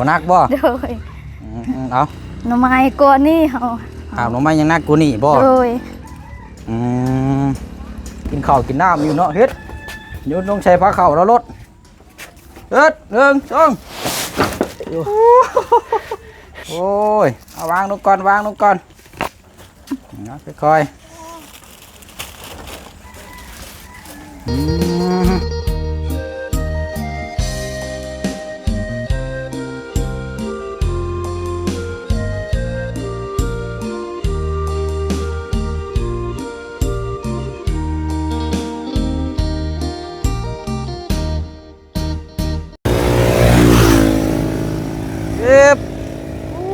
ບໍ່ໜັກບໍ່? ໂດຍ ອືມໆ ເອົາ ໜໍ່ໄມ້ກວ່ານີ້ເຮົາ ອ້າວ ໜໍ່ໄມ້ຍັງໜັກກວ່ານີ້ບໍ່? ໂດຍ ອືມ ກິນເຂົ້າກິນນ້ຳຢູ່ເນາະ ເຮັດ ໂຍນລົງໃສ່ພາເຂົ້າແລ້ວໂລດ ເຮັດ ໜຶ່ງ ສອງ ໂອ້ຍ ເອົາວາງລົງກ່ອນ ວາງລົງກ່ອນ ເອົາ ຄ່ອຍໆ ອືມ ເອີບ ໂອ້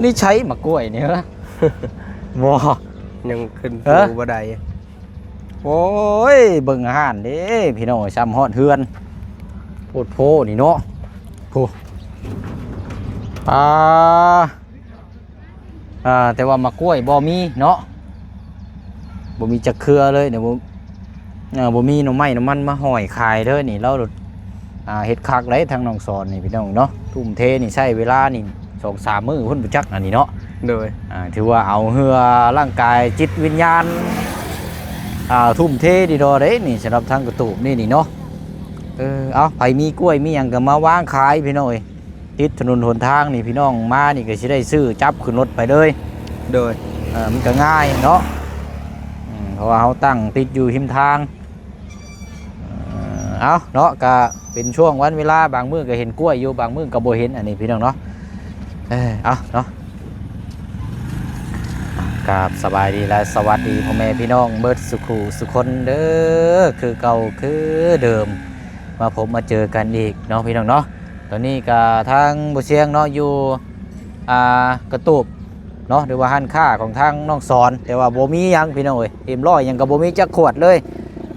ນີ້ໃຊ້ໝາກກ້ວຍນີ້ເຫືອ? ບໍ່ ຍັງຂຶ້ນ ເອີ ພູບໍ່ໄດ້ ໂອ້ຍ ເບິ່ງອາຫານເດ້ພີ່ນ້ອງ ຊ່ຳຮອດເຮືອນ ໂພດໂພນີ້ເນາະ ໂອ້ ອ່າ ອ່າ ແຕ່ວ່າໝາກກ້ວຍບໍ່ມີເນາະ ບໍ່ມີຈັກເຄືອເລີຍ ດຽວບໍ່ ເອີ ບໍ່ມີໜໍ່ໄມ້ໜໍ່ມັນມາຫ້ອຍຂາຍເດີນີ້ ລາວ ອ່າ ເຮັດຄັກເດ້ທາງນ້ອງສອນນີ້ພີ່ນ້ອງເນາະ ທຸ່ມເທນີ້ໃຊ້ເວລານີ້ສອງສາມມື້ພຸ້ນບໍ່ຈັກອັນນີ້ເນາະ ໂດຍ ອ່າ ຖືວ່າເອົາເຫື່ອຮ່າງກາຍຈິດວິນຍານ ອ່າ ທຸ່ມເທດີດອເດ້ນີ້ ສຳລັບທາງກະຕູບນີ້ນີ້ເນາະ ເອີ ເອົາ ໃຜມີກ້ວຍມີຫຍັງກໍມາວາງຂາຍພີ່ນ້ອງເອີຍ ຕິດຖະໜົນຫົນທາງນີ້ ພີ່ນ້ອງມານີ້ກໍຊິໄດ້ຊື້ຈັບຂຶ້ນລົດໄປເລີຍ ໂດຍ ເອີ ມັນກໍງ່າຍເນາະ ອືມ ເພາະວ່າເຮົາຕັ້ງຕິດຢູ່ຮິມທາງ ເອີ ເອົາເນາະ ກໍເປັນຊ່ວງວັນເວລາ ບາງມື້ກໍເຫັນກ້ວຍຢູ່ ບາງມື້ກໍບໍ່ເຫັນ ອັນນີ້ພີ່ນ້ອງເນາະ ເອີ ເອົາເນາະ ກາບສະບາຍດີ ແລະ ສະຫວັດດີພໍ່ແມ່ພີ່ນ້ອງເບິດສູ່ຄູ່ສູ່ຄົນເດີ ຄືເກົ່າຄືເດີມ ມາພົບມາເຈີກັນອີກເນາະ ພີ່ນ້ອງເນາະ. ຕອນນີ້ກໍທາງບໍ່ຊຽງເນາະ ຢູ່ ອ່າ ກະຕູບເນາະ ຫຼືວ່າຮ້ານຄ້າຂອງທາງນ້ອງສອນ ແຕ່ວ່າບໍ່ມີຫຍັງພີ່ນ້ອງເອີຍ ເອັມຮ້ອຍຫຍັງກໍບໍ່ມີຈັກຂວດເລີຍ.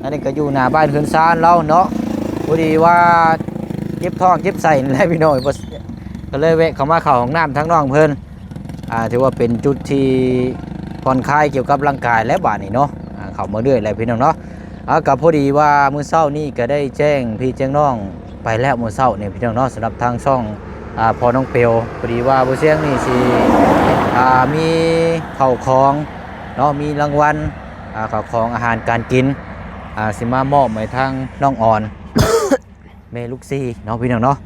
ອັນນີ້ກໍຢູ່ໜ້າບ້ານເຮືອນຊານລາວເນາະ ພໍດີວ່າເຈັບທ້ອງເຈັບໄສ້ນີ້ແຫຼະພີ່ນ້ອງເອີຍ ກໍເລີຍແວະເຂົ້າມາເຂົ້າຫ້ອງນ້ຳທາງນ້ອງເພິ່ນ. ອ່າ ຖືວ່າເປັນຈຸດທີ່ຜ່ອນຄາຍກ່ຽວກັບຮ່າງກາຍແລ້ວບາດນີ້ເນາະ ອ່າ ເຂົ້າມາເລື້ອຍແລ້ວພີ່ນ້ອງເນາະ. ອ່າ ກໍພໍດີວ່າມື້ເຊົ້ານີ້ກໍໄດ້ແຈ້ງພີ່ແຈ້ງນ້ອງໄປແລ້ວມື້ເຊົ້ານີ້ພີ່ນ້ອງເນາະ ສຳລັບທາງຊ່ອງ ອ່າ ພໍ່ນ້ອງເປວ. ພໍດີວ່າບໍ່ຊຽງນີ້ຊິ ອ່າ ມີເຂົ້າຂອງເນາະ ມີລາງວັນ ອ່າ ເຂົ້າຂອງອາຫານການກິນ ອ່າ ຊິມາມອບໃຫ້ທາງນ້ອງອອນ ແມ່ລູກສີ່ເນາະ ພີ່ນ້ອງເນາະ.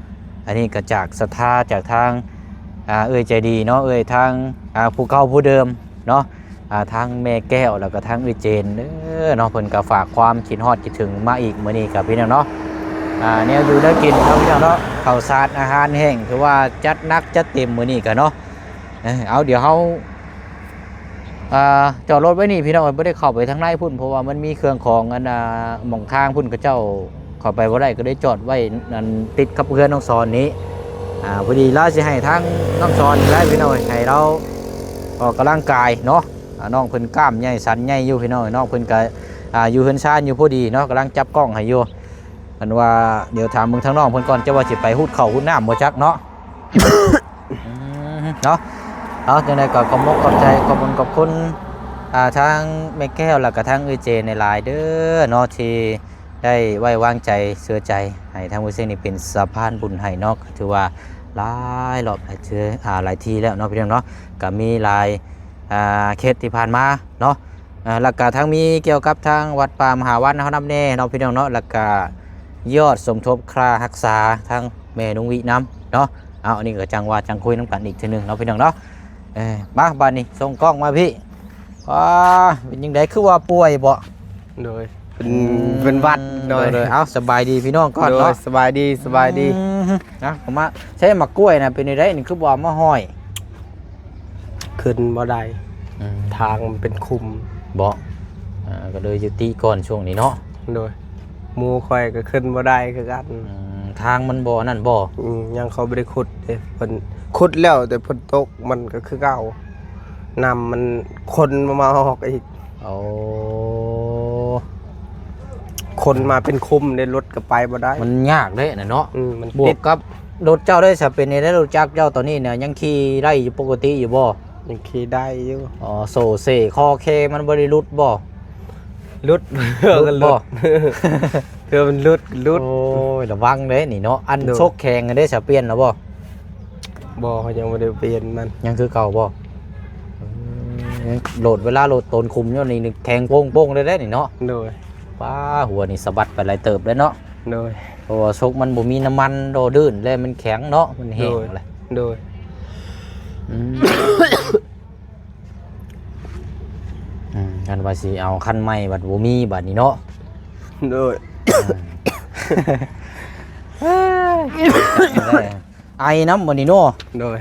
ອັນນີ້ກໍຈາກສັດທາຈາກທາງ ອ່າ ເອື້ອຍໃຈດີເນາະ ເອື້ອຍທາງ ອ່າ ຜູ້ເກົ່າຜູ້ເດີມເນາະ ອ່າ ທາງແມ່ແກ້ວ ແລ້ວກໍທາງເອື້ອຍເຈນເດີເນາະ ເພິ່ນກໍຝາກຄວາມຄິດຮອດຄິດເຖິງມາອີກມື້ນີ້ກໍພີ່ນ້ອງເນາະ. ອ່າ ແນວຢູ່ແນວກິນເນາະ ພີ່ນ້ອງເນາະ ເຂົ້າສານອາຫານແຫ້ງ ຖືວ່າຈັດໜັກຈັດເຕັມມື້ນີ້ກໍເນາະ. ເອີ ເອົາ ດຽວເຮົາ ອ່າ ຈອດລົດໄວ້ນີ້ພີ່ນ້ອງເອີຍ ບໍ່ໄດ້ເຂົ້າໄປທາງໃນພຸ້ນ ເພາະວ່າມັນມີເຄື່ອງຂອງ ອັນ ອ່າ ໝ່ອງທາງພຸ້ນ ເຂົາເຈົ້າເຂົ້າໄປບໍ່ໄດ້ ກໍໄດ້ຈອດໄວ້ ອັນ ຕິດກັບເຮືອນນ້ອງສອນນີ້. ອ່າ ພໍດີລາວຊິໃຫ້ທາງນ້ອງສອນນີ້ແຫຼະພີ່ນ້ອງເອີຍ ໃຫ້ລາວອອກກຳລັງກາຍເນາະ. ອ່າ ນ້ອງເພິ່ນກ້າມໃຫຍ່ສັນໃຫຍ່ຢູ່ພີ່ນ້ອງເອີຍ ນ້ອງເພິ່ນກໍ ອ່າ ຢູ່ເຮືອນຊານຢູ່ພໍດີເນາະ ກຳລັງຈັບກ້ອງໃຫ້ຢູ່. ອັນວ່າ ດຽວຖາມເບິ່ງທາງນ້ອງເພິ່ນກ່ອນ ຈະວ່າຊິໄປຫຸດເຂົ້າຫຸດນ້ຳບໍ່ຈັກເນາະ. ອືມ ເນາະ ເອົາ ຈັ່ງໃດກໍຂອບມົກຂອບໃຈ ຂອບບຸນຂອບຄຸນ ອ່າ ທາງແມ່ແກ້ວ ແລ້ວກໍທາງເອື້ອຍເຈນຫຼາຍໆເດີເນາະ ທີ່ໄດ້ໄວ້ວາງໃຈເຊື່ອໃຈໃຫ້ທາງບໍ່ຊຽງນີ້ເປັນສະພານບຸນໃຫ້ເນາະ. ກໍຖືວ່າຫຼາຍລອບຫຼາຍເທື່ອ ອ່າ ຫຼາຍທີ່ແລ້ວເນາະ ພີ່ນ້ອງເນາະ ກໍມີຫຼາຍ ອ່າ ເຂດທີ່ຜ່ານມາເນາະ. ອ່າ ແລ້ວກະທັງມີກ່ຽວກັບທາງວັດປ່າມະຫາວັນເຮົານຳແດ່ເນາະ ພີ່ນ້ອງເນາະ ແລ້ວກະຍອດສົມທົບຄ່າຮັກສາທາງແມ່ລຸງວິນຳເນາະ. ເອົາ ອັນນີ້ກໍຈັ່ງວ່າຈັ່ງຄຸຍນຳກັນອີກເທື່ອໜຶ່ງເນາະ ພີ່ນ້ອງເນາະ. ເອີ ມາບາດນີ້ສົ່ງກ້ອງມາພີ່. ອ່າ ເປັນຈັ່ງໃດ ຄືວ່າປ່ວຍບໍ? ໂດຍ ເປັນ ອືມ ເປັນຫວັດ. ໂດຍ ໂດຍ ໂດຍ ເອົາ ສະບາຍດີພີ່ນ້ອງກ່ອນເນາະ. ໂດຍ ສະບາຍດີ ສະບາຍດີ. ອືມ ນະ ເຂົ້າມາ ໃຊ້ໝາກກ້ວຍນະ ເປັນຈັ່ງໃດນີ້ ຄືບໍ່ເອົາມາຫ້ອຍ? ຂຶ້ນບໍ່ໄດ້ ອືມ ທາງມັນເປັນຂຸມບໍ? ອ່າ ກໍເລີຍຢຸດຕິກ່ອນຊ່ວງນີ້ເນາະ. ໂດຍ ໝູ່ຂ້ອຍກໍຂຶ້ນບໍ່ໄດ້ຄືກັນ. ອືມ ທາງມັນບໍ່ນັ້ນບໍ? ອືມ ຍັງເຂົາບໍ່ໄດ້ຂຸດເດ້ ເພິ່ນຂຸດແລ້ວ ແຕ່ຝົນຕົກມັນກໍຄືເກົ່າ ນ້ຳມັນຂົນມາ ມາອອກອີກ. ໂອ້ ຂົນມາເປັນຂຸມເດ້ ລົດກໍໄປບໍ່ໄດ້ ມັນຍາກເດ້ນະເນາະ. ອືມ ມັນ ບວກກັບລົດເຈົ້າໄດ້ສະ ເປັນຈັ່ງໃດ ລົດຈັກເຈົ້າຕອນນີ້ນະ ຍັງຂີ່ໄດ້ຢູ່ປົກກະຕິຢູ່ບໍ່? ຍັງຂີ່ໄດ້ຢູ່. ອໍ ໂສ້ເຊຄໍແຄມັນບໍ່ໄດ້ຫຼຸດບໍ່? ເ ຫຼຸດ ເພື່ອມັນຫຼຸດ ເພື່ອມັນຫຼຸດ ຫຼຸດ. ໂອ້ຍ ລະວັງເດ້ນີ້ເນາະ. ອັນ ໂດຍ ຊົກແຂງເດ້ ສະ ປ່ຽນແລ້ວບໍ່? ບໍ່ ເຮົາຍັງບໍ່ໄດ້ປ່ຽນມັນ. ຍັງຄືເກົ່າບໍ່? ອືມ ໂຫຼດ ເວລາໂຫຼດໂຕນຂຸມຢູ່ນີ້ ແຂງໂປ້ງໆ ເລີຍເດ້ນີ້ເນາະ. ໂດຍ. ປ້າ ຫົວນີ້ສະບັດໄປຫຼາຍເຕີບເດ້ເນາະ. ໂດຍ. ເພາະວ່າຊົກມັນບໍ່ມີນ້ຳມັນ ໂດ ດື້ນ ແລະມັນແຂງເນາະ ມັນແຫ້ງແຫຼະ. ໂດຍ. ອືມ ອືມ ຄັນວ່າຊິເອົາຄັນໃໝ່ບັດບໍ່ມີບັດນີ້ເນາະ. ໂດຍ. ອືມ ໄອນຳບັດນີ້ເນາະ. ໂດຍ.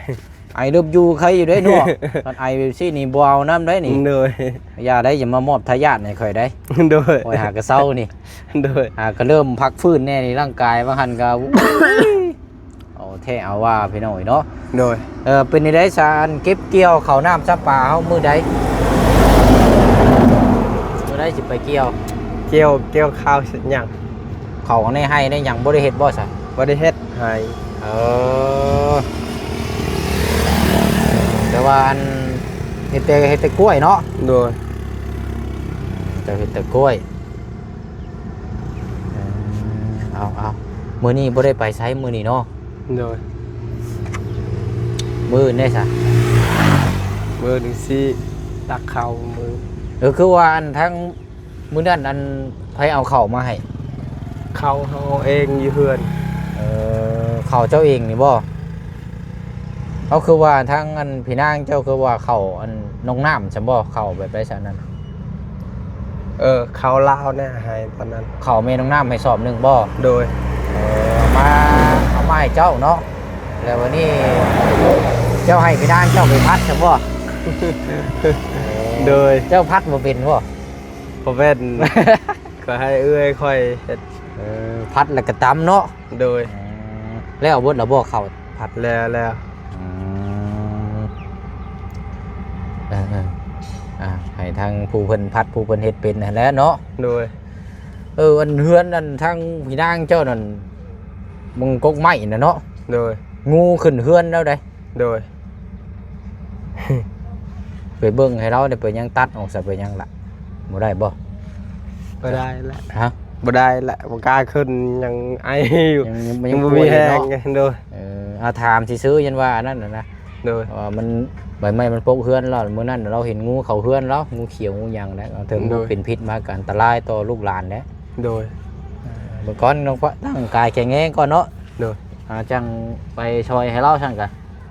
ໄອເລິບຢູ່ໄຄຢູ່ເດ້ເນາະ. ຄັນໄອແບບຊີ້ນີ້ບໍ່ເອົານຳໄດ໋ນີ້. ໂດຍ. ຢ່າໄດ໋ ຢ່າມາມອບທາຍາດໃຫ້ຂ້ອຍໄດ໋. ໂດຍ. ຂ້ອຍຫາກະເຊົານີ້. ໂດຍ. ຫາກະເລີ່ມພັກຟື້ນແດ່ນີ້ ຮ່າງກາຍວ່າຫັ້ນກະ ເອົາແທ້ເອົາວ່າພີ່ນ້ອງເອີຍເນາະ. ໂດຍ. ເອີ ເປັນຈັ່ງໃດຊະ ອັນເກັບກ່ຽວເຂົ້ານ້ຳຊຳປາເຮົາມື້ໃດ? ມື້ໃດຊິໄປກ່ຽວ? ກ່ຽວ ກ່ຽວເຂົ້າຫຍັງ? ເຂົ້າໃນໄຮ່ໃນຫຍັງບໍ່ໄດ້ເຮັດບໍ່ຊະ? ບໍ່ໄດ້ເຮັດໄຮ່. ເອີ ແຕ່ວ່າອັນ ເຮັດແຕ່ ເຮັດແຕ່ກ້ວຍເນາະ? ໂດຍ. ເຈົ້າເຮັດແຕ່ກ້ວຍ. ເອີ ເອົາ ເອົາ ມື້ນີ້ບໍ່ໄດ້ໄປໃສມື້ນີ້ເນາະ? ໂດຍ. ມື້ອື່ນເດ້ຊະ? ມື້ອື່ນຊິຕັກເຂົ້າມື້. ເອີ ຄືວ່າອັນທາງມື້ນັ້ນ ອັນ ໃຜເອົາເຂົ້າມາໃຫ້? ເຂົ້າເຮົາເອົາເອງຢູ່ເຮືອນ. ເອີ ເຂົ້າເຈົ້າເອງນີ້ບໍ່? ເອົາ ຄືວ່າທາງອັນພີ່ນາງເຈົ້າຄືວ່າເຂົ້າອັນນ້ອງນ້ຳຊັ້ນບໍ່? ເຂົ້າແບບໃດຊັ້ນນັ້ນ? ເອີ ເຂົ້າລາວນະໃຫ້ຕອນນັ້ນ. ເຂົ້າແມ່ນ້ອງນ້ຳໃຫ້ສອບໜຶ່ງບໍ່? ໂດຍ. ເອີ ເອົາມາ ເອົາມາໃຫ້ເຈົ້າເນາະ. ແລ້ວວັນນີ້ເຈົ້າໃຫ້ພີ່ນາງເຈົ້າໄປຜັດຊັ້ນບໍ່? ໂດຍ. ເຈົ້າຜັດບໍ່ເປັນບໍ່? ບໍ່ເປັນ. ກໍໃຫ້ເອື້ອຍຂ້ອຍເຮັດ. ເອີ ຜັດແລ້ວກໍຕຳເນາະ? ໂດຍ. ອືມ ແລ້ວເບິດແລ້ວບໍ່ເຂົ້າຜັດ? ແລ້ວ ແລ້ວ. ອືມ ເອີ ເອີ ອ່າ ໃຫ້ທາງຜູ້ເພິ່ນຜັດ ຜູ້ເພິ່ນເຮັດເປັນຫັ້ນແຫຼະເນາະ? ໂດຍ. ເອີ ອັນເຮືອນອັນທາງພີ່ນາງເຈົ້ານັ້ນ ມັນກົກໄມ້ນະເນາະ? ໂດຍ. ງູຂຶ້ນເຮືອນແລ້ວໃດ໋. ໂດຍ. ໄປເບິ່ງໃຫ້ລາວໄດ້ ໄປຫຍັງຕັດອອກຊະ ໄປຫຍັງລະ ບໍ່ໄດ້ບໍ່? ບໍ່ໄດ້ລະ. ຮະ? ບໍ່ໄດ້ລະ ບໍ່ກ້າຂຶ້ນ ຍັງໄອຢູ່ ຍັງ ຍັງ ຍັງບໍ່ມີແຮງ. ໂດຍ. ເອີ ອາ ຖາມຊື່ໆ ຍັນວ່າອັນນັ້ນນະ. ໂດຍ. ເພາະວ່າມັນ ໃບໄມ້ມັນປົກເຮືອນລາວ ມື້ນັ້ນລາວເຫັນງູເຂົ້າເຮືອນລາວ ງູຂຽວ ງູຫຍັງນະ ເຖິງ ໂດຍ ເປັນພິດມາກໍອັນຕະລາຍຕໍ່ລູກຫຼານແຫຼະ. ໂດຍ. ເອີ ເບິ່ງກ່ອນ ຕ້ອງ ຮ່າງກາຍແຂງແຮງກ່ອນເນາະ. ໂດຍ. ອ່າ ຈັ່ງໄປຊ່ອຍໃຫ້ລາວຊັ້ນກະ.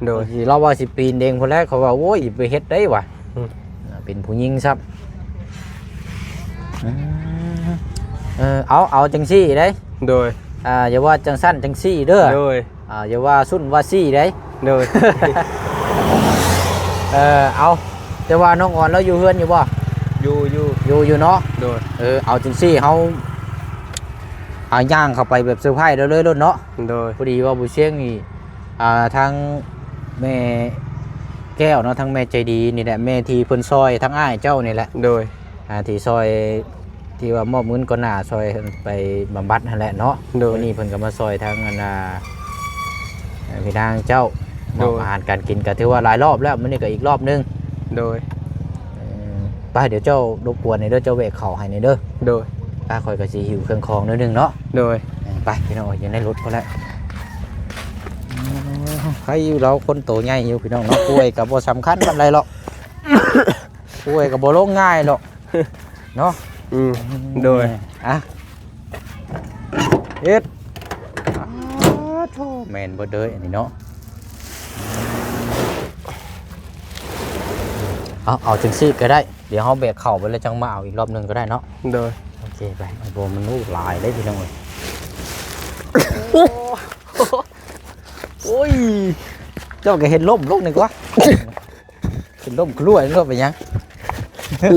ໂດຍ. ລາວວ່າຊິປີນເອງພຸ້ນແຫຼະ ເຂົາວ່າ ໂອ້ຍ ໄປເຮັດໄດ້ຫວາ ອືມ ເປັນຜູ້ຍິງຊ້ຳ. ເອີ ເອົາ ເອົາຈັ່ງຊີ້ເດ້. ໂດຍ. ອ່າ ຢ່າວ່າຈັ່ງຊັ້ນຈັ່ງຊີ້ເດີ. ໂດຍ. ອ່າ ຢ່າວ່າຊຸ້ນວ່າຊີ້ເດ້. ໂດຍ. ເອີ ເອົາ ແຕ່ວ່ານ້ອງອອນລາວຢູ່ເຮືອນຢູ່ບໍ່? ຢູ່ ຢູ່ ຢູ່ ຢູ່ເນາະ. ໂດຍ. ເອີ ເອົາຈັ່ງຊີ້ ເຮົາ ອ່າ ຍ່າງເຂົ້າໄປແບບເຊີໄພຣສ໌ເລີຍໂລດເນາະ. ໂດຍ. ພໍດີວ່າບໍ່ຊຽງນີ້ ອ່າ ທາງແມ່ແກ້ວເນາະ ທາງແມ່ໃຈດີນີ້ແຫຼະ ແມ່ທີ່ເພິ່ນຊ່ອຍທາງອ້າຍເຈົ້ານີ້ແຫຼະ. ໂດຍ. ອ່າ ທີ່ຊ່ອຍ ທີ່ວ່າມອບເງິນກ່ອນໜ້າຊ່ອຍໄປບຳບັດຫັ້ນແຫຼະເນາະ. ໂດຍ. ມື້ນີ້ເພິ່ນກໍມາຊ່ອຍທາງອັນ ອ່າ ເອີ ພີ່ນາງເຈົ້າ ໂດຍ ມອບອາຫານການກິນ ກໍຖືວ່າຫຼາຍລອບແລ້ວ ມື້ນີ້ກໍອີກລອບໜຶ່ງ. ໂດຍ. ເອີ ໄປ ດຽວເຈົ້າລົບກວນແດ່ເດີ ເຈົ້າແວະເຂົ້າໃຫ້ແດ່ເດີ. ໂດຍ. ໄປ ຂ້ອຍກໍຊິຫິ້ວເຄື່ອງຂອງໜ້ອຍໜຶ່ງເນາະ. ໂດຍ. ເອີ ໄປ ພີ່ນ້ອງເອີຍ ຢູ່ໃນລົດພຸ້ນແຫຼະ. ໃຄຢູ່ ລາວຄົນໂຕໃຫຍ່ຢູ່ ພີ່ນ້ອງເນາະ. ປ່ວຍກໍບໍ່ສຳຄັນປານໃດຫຼອກ ປ່ວຍກໍບໍ່ລົງງ່າຍຫຼອກເນາະ. ອືມ ໂດຍ. ອ່ະ ເຮັດ ອ້າໂທ້ ແມ່ນເບິດເດີອັນນີ້ເນາະ. ເອົາ ເອົາຈັ່ງຊີ້ກໍໄດ້ ດຽວເຮົາແບກເຂົ້າໄປແລ້ວຈັ່ງມາເອົາອີກລອບໜຶ່ງກໍໄດ້ເນາະ. ໂດຍ. ໂອເຄ ໄປ ໂອ້ ມັນ ໂອ້ ຫຼາຍເດ້ພີ່ນ້ອງເອີຍ. ໂອ້ຍ ເຈົ້າກໍເຮັດລົ້ມລົງນີ້ກວ່າ. ເປັນລົ້ມກລ້ວຍ ລົ້ມເປັນຫຍັງ?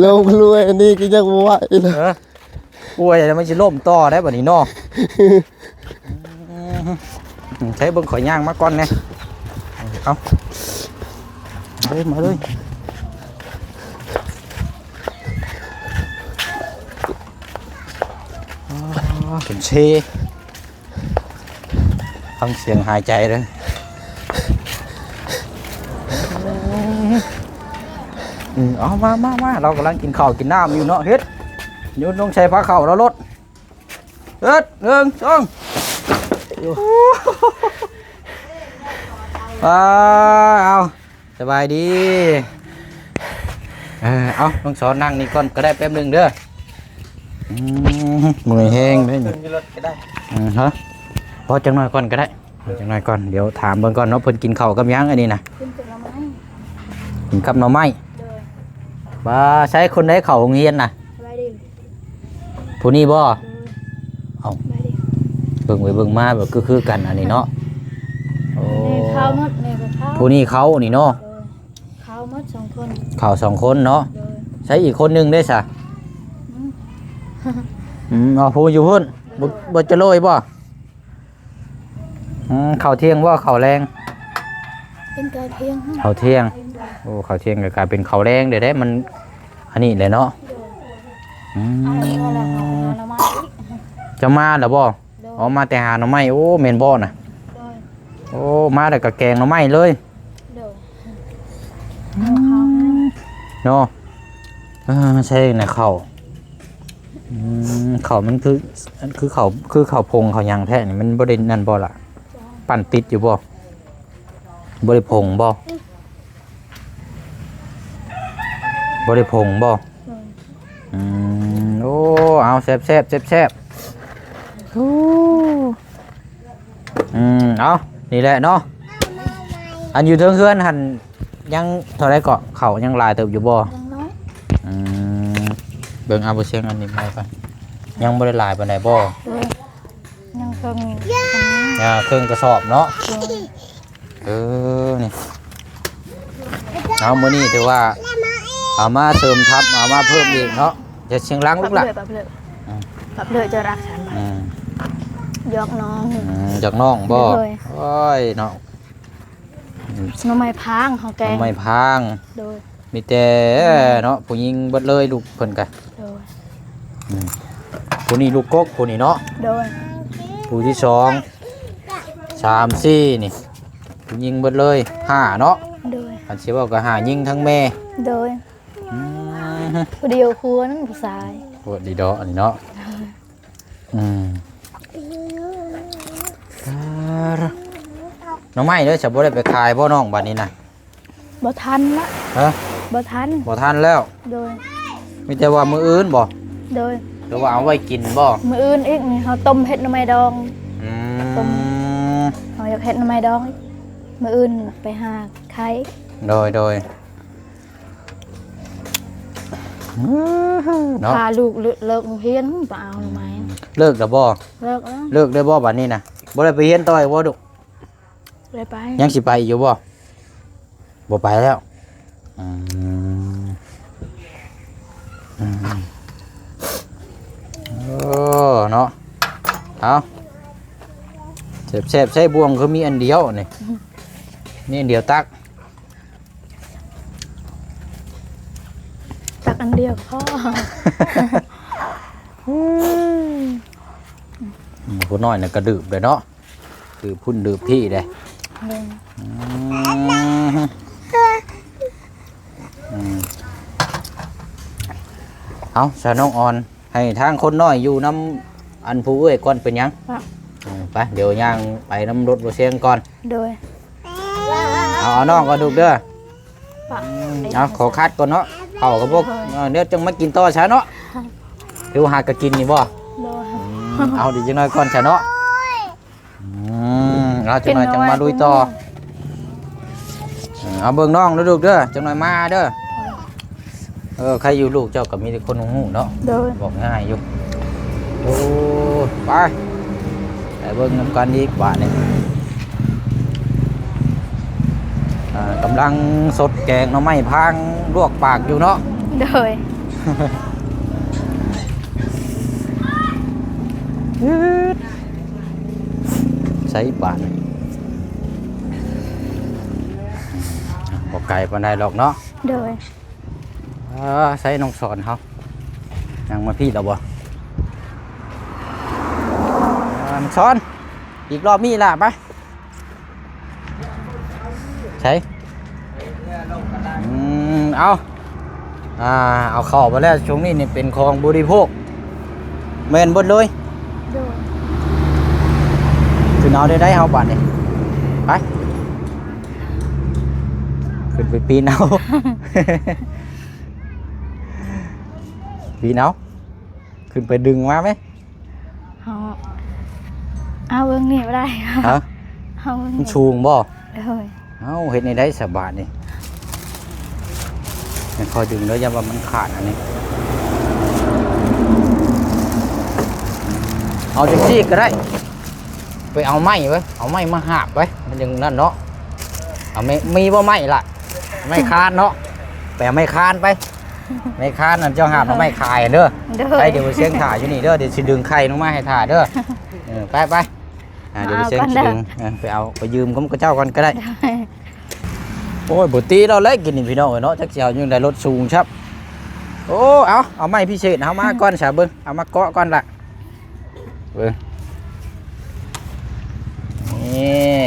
ລົ້ມກລ້ວຍອັນນີ້ກໍຍັງບໍ່ໄຫວເນາະ. ເອີ ປ່ວຍແລ້ວມັນຊິລົ້ມຕໍ່ໄດ້ບັດນີ້ເນາະ. ອືມ ໃຊ້ເບິ່ງ ຂໍຍ່າງມາກ່ອນແດ່. ເອົາ ມາເລີຍ ມາເລີຍ. ອໍ ເປັນເຊ. ຟັງສຽງຫາຍໃຈເດີ. ອືມ ເອົາ ມາ ມາ ມາ ລາວກຳລັງກິນເຂົ້າກິນນ້ຳຢູ່ເນາະ. ເຮັດ ໂຍນລົງໃສ່ພາເຂົ້າລາວໂລດ. ເອີດ ໜຶ່ງ ສອງ ໄປ ເອົາ ສະບາຍດີ. ເອີ ເອົາ ນ້ອງສອນນັ່ງນີ້ກ່ອນກໍໄດ້ ແປັບໜຶ່ງເດີ. ອືມ ເມື່ອຍແຮງເດ້ນີ້. ຂຶ້ນຢູ່ລົດກໍໄດ້. ອືມ ຮະ ພໍຈັກໜ້ອຍກ່ອນກໍໄດ້. ຈັກໜ້ອຍກ່ອນ ດຽວຖາມເບິ່ງກ່ອນເນາະ ເພິ່ນກິນເຂົ້າກັບຫຍັງອັນນີ້ນະ? ກິນກັບໜໍ່ໄມ້. ກິນກັບໜໍ່ໄມ້. ໂດຍ. ວ່າໃຊ້ຄົນໃດເຂົ້າໂຮງຮຽນນະ? ສະບາຍດີ. ຜູ້ນີ້ບໍ່? ໂດຍ. ເອົ້າ ສະບາຍດີ. ເບິ່ງໄປເບິ່ງມາແບບຄືໆກັນອັນນີ້ເນາະ. ໂອ້ ນີ້ເຂົ້າໝົດ ນີ້ກໍເຂົ້າ. ຜູ້ນີ້ເຂົ້ານີ້ເນາະ. ໂດຍ. ເຂົ້າໝົດສອງຄົນ. ເຂົ້າສອງຄົນເນາະ. ໂດຍ. ໃຊ້ອີກຄົນໜຶ່ງເດ້ຊະ? ອືມ ອືມ ເອົາຜູ້ຢູ່ພຸ້ນ. ໂດຍ. ບໍ່ ບໍ່ຈະໂລຍບໍ່? ອືມ ເຂົ້າທ່ຽງບໍ່ ເຂົ້າແລງ? ເປັນເຂົ້າທ່ຽງ. ເຂົ້າທ່ຽງ. ໂອ້ ເຂົ້າທ່ຽງກໍກາຍເປັນເຂົ້າແລງເດ້ ມັນອັນນີ້ແຫຼະເນາະ. ໂດຍ. ອືມ ເອົາແລ້ວເຮົາໄປຫາໜໍ່ໄມ້ອີກ. ເຈົ້າມາແລ້ວບໍ່? ໂດຍ. ອໍ ມາແຕ່ຫາໜໍ່ໄມ້. ໂອ້ ແມ່ນບໍ່ນະ? ໂດຍ. ໂອ້ ມາແລ້ວກໍແກງໜໍ່ໄມ້ເລີຍ. ໂດຍ. ອືມ ເນາະ. ເອີ ໃສ່ນະເຂົ້າ. ອືມ ເຂົ້າມັນຄື ຄືເຂົ້າ ຄືເຂົ້າຜົງເຂົ້າຫຍັງແທ້ນີ້ ມັນບໍ່ໄດ້ນັ້ນບໍ່ລະ? ປັ້ນຕິດຢູ່ບໍ່? ບໍ່ໄດ້ຜົງບໍ່? ບໍ່ໄດ້ຜົງບໍ່? ອືມ ໂອ້ ເອົາ ແຊບໆ ແຊບໆ. ໂອ້ ອືມ ເອົາ ນີ້ແຫຼະເນາະ. ອັນຢູ່ເທິງເຮືອນຫັ້ນຍັງເທົ່າໃດເກາະ? ເຂົ້າຍັງຫຼາຍເຕີບຢູ່ບໍ່? ຍັງນ້ອຍ. ອືມ ເບິ່ງເອົາບໍ່ຊຽງອັນນີ້ມາກ່ອນ. ຍັງບໍ່ໄດ້ຫຼາຍປານໃດບໍ່? ໂດຍ. ຍັງເຄິ່ງ ຍັງເຄິ່ງກະສອບເນາະ. ໂດຍ. ເອີ ນີ້ ເອົາ ມື້ນີ້ຖືວ່າເອົາມາເສີມທັບ ເອົາມາເພີ່ມອີກເນາະ. ຢ່າສຽງດັງລູກຫຼານ. ປັບເລີຍ ປັບເລີຍ ອືມ ປັບເລີຍ ຈະລັກສັນ. ອືມ ຢອກນ້ອງ. ອືມ ຢອກນ້ອງບໍ່? ໂດຍ. ໂອ້ຍເນາະ. ອືມ ໜໍ່ໄມ້ພາງເຮົາແກງ. ໜໍ່ໄມ້ພາງ. ໂດຍ. ມີແຕ່ເນາະ ຜູ້ຍິງເບິດເລີຍລູກເພິ່ນກະ. ໂດຍ. ອືມ ຜູ້ນີ້ລູກກົກ ຜູ້ນີ້ເນາະ. ໂດຍ. ຜູ້ທີສອງ ສາມ ສີ່ ນີ້ ຜູ້ຍິງເບິດເລີຍ ຫ້າ ເນາະ. ໂດຍ. ຄັນຊິເວົ້າກໍຫ້າຍິງທັງແມ່. ໂດຍ. ອືມ ຜູ້ດຽວຄົວນັ້ນຜູ້ຊາຍ. ໂອ້ ດີເນາະ ອັນນີ້ເນາະ. ໂດຍ. ອືມ ໜໍ່ໄມ້ເດີ ຈະບໍ່ໄດ້ໄປຂາຍບໍ່ນ້ອງ ບັດນີ້ນະ? ບໍ່ທັນລະ. ຮະ? ບໍ່ທັນ. ບໍ່ທັນແລ້ວ. ໂດຍ. ມີແຕ່ວ່າມື້ອື່ນບໍ່? ໂດຍ. ຫຼືວ່າເອົາໄວ້ກິນບໍ່? ມື້ອື່ນອີກນີ້ ເຮົາຕົ້ມເຮັດໜໍ່ໄມ້ດອງ. ອືມ ຕົ້ມ ເຮົາຢາກເຮັດໜໍ່ໄມ້ດອງ ມື້ອື່ນໄປຫາຂາຍ. ໂດຍ ໂດຍ. ເນາະ ພາລູກເລີກ ເລີກໂຮງຮຽນໄປເອົາໜໍ່ໄມ້. ອືມ ເລີກແລ້ວບໍ່? ເລີກແລ້ວ. ເລີກໄດ້ບໍ່ບັດນີ້ນະ? ບໍ່ໄດ້ໄປຮຽນຕໍ່ອີກບໍ່ລູກ? ບໍ່ໄດ້ໄປ. ຍັງຊິໄປຢູ່ບໍ່? ບໍ່ໄປແລ້ວ. ອືມ ອືມ ໂອ້ ເນາະ ເອົາ ແຊບໆ ໃຊ້ບ່ວງຄືມີອັນດຽວນີ້ ມີອັນດຽວຕັກ. ຕັກອັນດຽວພໍ. ອືມ ຜູ້ນ້ອຍນະກະດື່ມເດ້ເນາະ ດື່ມພຸ້ນດື່ມພີ້ເດ້. ໂດຍ. ອືມ ອືມ ເອົາ ສາວນ້ອງອອນ ໃຫ້ທາງຄົນນ້ອຍຢູ່ນຳອັນຜູ້ເອື້ອຍກ່ອນ ເປັນຫຍັງ? ເອີ ໄປ ດຽວຍ່າງໄປນຳລົດບໍ່ຊຽງກ່ອນ. ໂດຍ. ເອົາ ເອົານ້ອງກ່ອນລູກເດີ. ອືມ ເອົາ ຂໍຄັດກ່ອນເນາະ ເຂົ້າກັບພວກ ໂດຍ ເອີ ດຽວຈັ່ງມາກິນຕໍ່ຊະເນາະ ຖືວ່າຫາກະກິນນີ້ບໍ່? ໂດຍ. ອືມ ເອົາ ດີກຈັກໜ້ອຍກ່ອນຊະເນາະ. ອືມ ເອົາ ຈັກໜ້ອຍຈັ່ງມາລຸຍຕໍ່. ເອີ ເອົາ ເບິ່ງນ້ອງເດີລູກເດີ ຈັກໜ້ອຍມາເດີ. ເອີ ໃຄຢູ່ລູກເຈົ້າກໍມີແຕ່ຄົນຮູ້ເນາະ. ໂດຍ. ບອກງ່າຍຢູ່. ໂອ້ ໄປ ໄປເບິ່ງນຳກັນອີກບາດນີ້. ອ່າ ກຳລັງສົດແກງໜໍ່ໄມ້ພາງລວກປາກຢູ່ເນາະ. ໂດຍ. ໃສ່ບາດນີ້ ບໍ່ໄກປານໃດດອກເນາະ. ໂດຍ. ເອີ ໃສ່ນ້ອງສອນເຮົາ ຍັງມາພີ້ແລ້ວບໍ່? ເອີ ນ້ອງສອນ ອີກລອບນີ້ລະ ໄປ ໃສ່ ອືມ ເອົາ ອ່າ ເອົາເຂົ້າໄປແລ້ວ. ຊ່ວງນີ້ນີ້ເປັນຂອງບໍລິໂພກ ແມ່ນເບິດເລີຍ. ໂດຍ. ຂຶ້ນເອົາໄດ້ໃດເຮົາບາດນີ້. ໄປ ຂຶ້ນໄປປີນເອົາ ປີນເອົາ ຂຶ້ນໄປດຶງມາແມ. ເຮົາ ເອົາເບິ່ງນີ້ບໍ່ໄດ້. ຮະ? ເອົາເບິ່ງ ມັນສູງບໍ່? ໂດຍ. ເອົ້າ ເຮັດແນວໃດສະບາດນີ້? ແມ່ນຄ່ອຍດຶງເດີ ຢ້ານວ່າມັນຂາດອັນນີ້. ເອົາຈັ່ງຊີ້ກໍໄດ້ ໄປເອົາໄມ້ໄວ້ ເອົາໄມ້ມາຫາບໄວ້ ມັນຈັ່ງນັ້ນເນາະ. ເອົາໄມ້ ມີບໍ່ໄມ້ລະ? ໄມ້ຄານເນາະ ໄປເອົາໄມ້ຄານໄປ. ໄມ້ຄານນັ້ນເຈົ້າຫາໜໍ່ໄມ້ຂາຍເດີ. ໂດຍ. ໄປ ດຽວບໍ່ຊຽງຖ້າຢູ່ນີ້ເດີ ດຽວຊິດຶງໄຂ່ລົງມາໃຫ້ຖ້າເດີ. ເອີ ໄປໆ ອ່າ ດຽວບໍ່ຊຽງຊິດຶງ ເອີ ໄປເອົາ ໄປຢືມຂອງເຂົາເຈົ້າກ່ອນກໍໄດ້. ໂດຍ. ໂອ້ຍ ບໍ່ຕິລາວແລ້ວກິນນີ້ພີ່ນ້ອງເອີຍເນາະ ຈັກຊິເອົາຢູ່ໃດ ລົດສູງຊັບ. ໂອ້ ເອົາ ເອົາໄມ້ພິເສດເຮົາມາກ່ອນຊະ ເບິ່ງ ເອົາມາເກາະກ່ອນລະ. ເບິ່ງ ນີ້